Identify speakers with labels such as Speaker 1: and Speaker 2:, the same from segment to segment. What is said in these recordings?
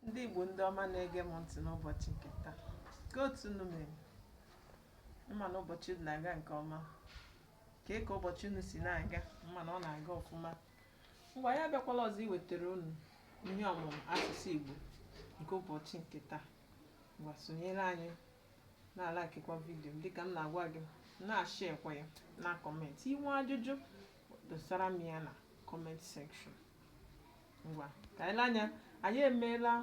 Speaker 1: Ndị Igbo ndị ọma na-ege m ntị n'ụbọchị nke taa, ka otu unu mere? Mma na ụbọchị unu na-aga nke ọma. Kee ka ụbọchị unu si na-aga? Mma na ọ na-aga ọfụma. Ngwa, ya abịakwala ọzọ iwetara unu ihe ọmụmụ asụsụ Igbo nke ụbọchị nke taa. Ngwa, sonyere anyị, na-alikekwa vidiyo m dịka m na-agwa gị, na-asharekwa ya, na comment. I nwee ajụjụ, dosara m ya na comment section. Ngwa, ka anyị lee anya. Anyị emeela,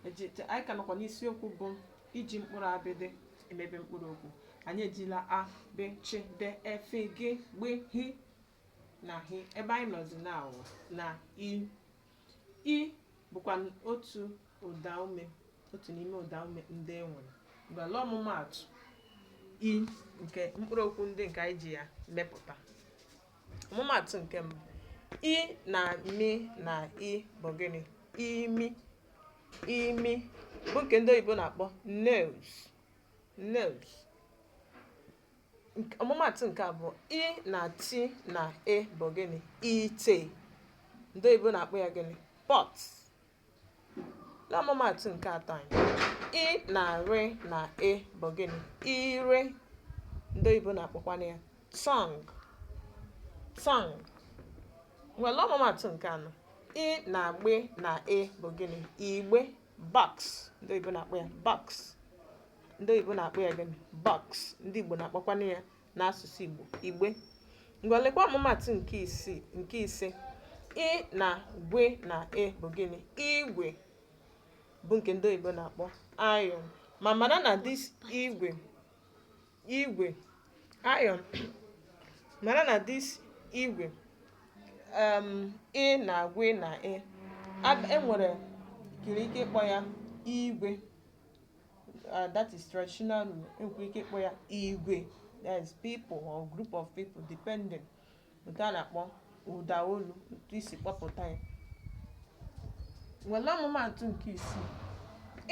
Speaker 1: anyị ka nọkwa n'isiokwu bụ iji mkpụrụ abịdị emebe mkpụrụ okwu. Anyị ejila a, b, ch, d, e, f, g, gb, h na hi. Ebe anyị nọzi na na i. I bụkwa otu ụda ume, otu n'ime ụda ume ndị e nwere. Ngwa, lee ọmụmaatụ i nke mkpụrụ okwu ndị nke anyị ji ya mepụta. Ọmụmaatụ nke mbụ, i na mi na i bụ gịnị? Imi. Imi bụ nke ndị oyibo na-akpọ nose, nose. Ọmụmaatụ nke abụọ, i na ti na e bụ gịnị? Ite. Ndị oyibo na-akpọ ya gịnị? Pot. Lee ọmụmaatụ nke atọ anyị, i na ri na e bụ gịnị? Ire. Ndị oyibo na-akpọkwana ya tongue, tongue. Ngwa, lee ọmụmaatụ nke anọ, i na gbe na e bụ gịnị? Igbe, box. Ndị oyibo na-akpọ ya box. Ndị oyibo na-akpọ ya gịnị? Box. Ndị Igbo na-akpọkwana ya n'asụsụ Igbo igbe. Ngwa, lekwa ọmụmaatụ nke isii, nke ise, i na gwe na e bụ gịnị? Igwe, bụ nke ndị oyibo na-akpọ iron. Ma mara na this igwe, igwe, iron, mara na this igwe, i na gwe na e, enwere kiri ike ịkpọ ya igwe. That is traditional rule. Enwekwara ike ịkpọ ya igwe, that is people or group of people, depending otu a na-akpọ ụda olu, otu isi kpọpụta ya. Were ọmụmaatụ nke isii,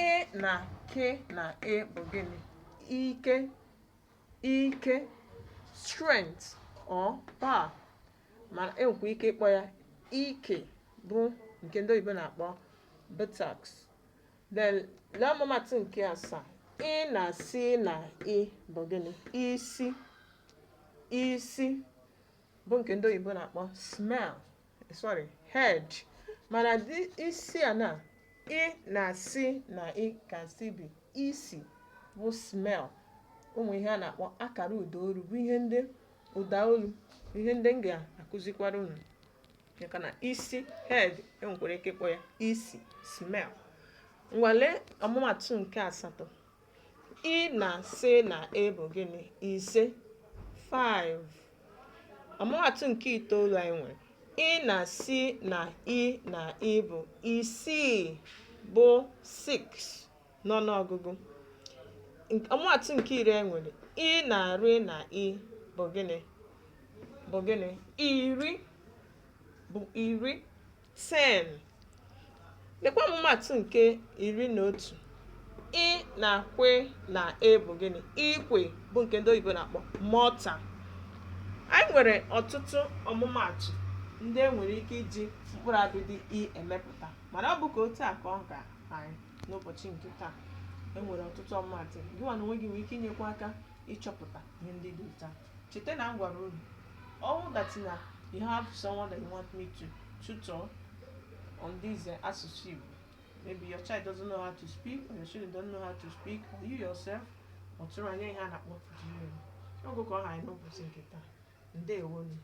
Speaker 1: ị na k na e bụ gịnị? Ike, ike, strength or power. Ma enwekwa ike ịkpọ ya ike, bụ nke ndị oyibo na-akpọ buttocks. Then lee ọmụmatụ nke asaa, ị na si na ị bụ gịnị? Isi, isi, bụ nke ndị oyibo na-akpọ smell, sorry, head. Mana dị isi a na ị na si na ị can still be isi, bụ smell. Ụmụ ihe a na-akpọ akara ụda olu bụ ihe ndị ụda olu, ihe ndị m ga-akụzikwara unu, maka na isi, head, enwekwara ike ịkpọ ya isi, smell. Ngwa, lee ọmụmatụ nke asatọ, ị na si na e bụ gịnị? Ise, 5. Ọmụmatụ nke itoolu anyị nwere, ị na si na ị na ị bụ isii, bụ 6 n'ọnụọgụgụ. Ọmụmatụ nke 10 anyị nwere, ị na rị na ị bụ gịnị? Bụ gịnị? Iri, bụ iri, 10. Lekwa ọmụmatụ nke 11, ị na kwe na e bụ gịnị? Ikwe, bụ nke ndị oyibo na-akpọ mortar. Anyị nwere ọtụtụ ọmụmatụ ndị e nwere ike iji mkpụrụ abịdị i emepụta, mana ọ bụ ka otu a ka ọ ga anyị n'ụbọchị nke taa. E nwere ọtụtụ ọmụmatụ. Gị nwa na onwe gị nwere ike inyekwa aka ịchọpụta ihe ndị dị otu a. Cheta na m gwara unu, all that na you have someone that you want me to tutor on this asụsụ Igbo. Maybe your child doesn't know how to speak, or your children don't know how to speak, or you yourself, kpọtụrụ anyị ihe a na-akpọ DM. Oge ka ọ ha anyị n'ụbọchị nke taa. Ndewonu.